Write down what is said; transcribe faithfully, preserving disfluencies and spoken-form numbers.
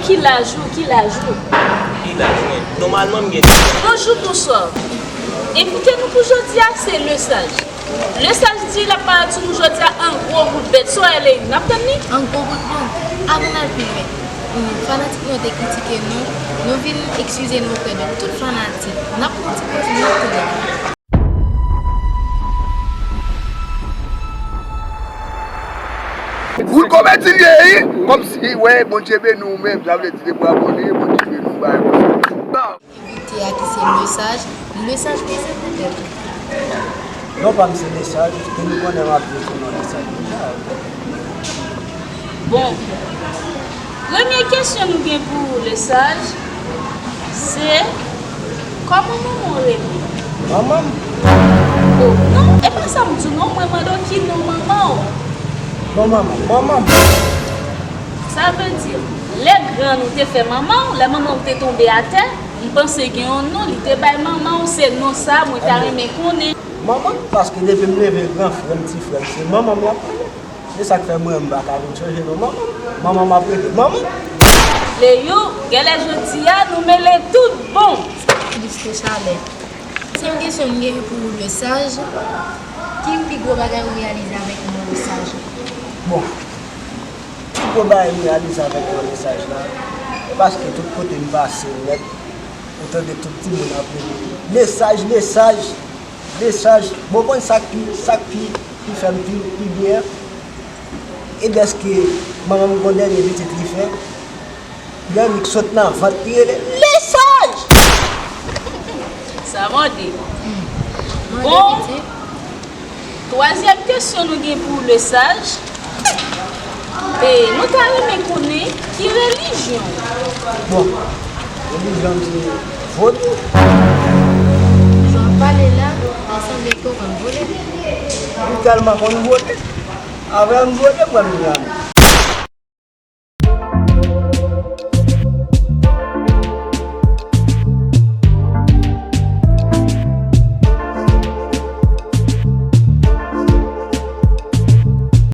Ki laj ou? Ki laj ou? Ki laj mwen? Nòmalman, m gen... Bonjou, bonswa. Envite nou pou jodi a, se Lesaj. Lesaj di l ap parèt sou nou jodi a an gwo bout bèt. Sa w wè, Leïn, n ap tann li? An gwo bout, bon, avan n al pi lwen, fanatik nou yo te kritike nou, nou vin eskize nou oprè de tout fanatik. N ap pran ti poz, n ap tounen. Wi, komedi l ye, wi. Kòmsi, wè, Bondye beni w menm. Sa vle di depi w abòne, Bondye beni w, bagay konsa. Bon. Envite a ki se Lesaj, Lesaj prezante tèt ou. Non pa m se Lesaj, ke nou konnen m ap viv sou non Lesaj deja. Bon, premye kesyon nou gen pou ou, Lesaj, se kòman manman w rele? Manman m? Oh, non, e pa sa m di w non, mwen mande w ki non manman w. Non manman m, manman m. Sa vle di, lè grann ou te fè manman w, lè manman w te tonbe atè, m panse gen yon non li te bay manman w, se non sa mwen ta renmen konnen. Manman m, paske depi m leve, gran frè m, ti frè m, se manman m y ap rele. Se sa k fè mwen, m pa ka vin chanje non manman m. Manman m ap rele manman m. Leyou, genlè jodi a nou mele tout bon. Plis ke chalè. Senk kesyon m gen pou ou, Lesaj. Ki pi gwo bagay ou reyalize avèk non Lesaj? Bon, pi gwo bagay m reyalize avèk non Lesaj la, se paske tout kote m pase nèt, ou tande tout timoun ap rele Lesaj, Lesaj, Lesaj. Bon, konn sa k pi, sa k pi, pi fè m pi, pi byen, e dèske manman m gon dènye pitit li fè, Yannick sot nan vant li rele Lesaj! Sa mande. Bon, twazyèm kesyon nou gen pou Lesaj. E nou ta renmen konnen ki relijyon w. Bon, relijyon m se vodou. Jan w ap pale la, ta sanble ke w konn vole. M tèlman konn vole. Avè m vole, mwen m vin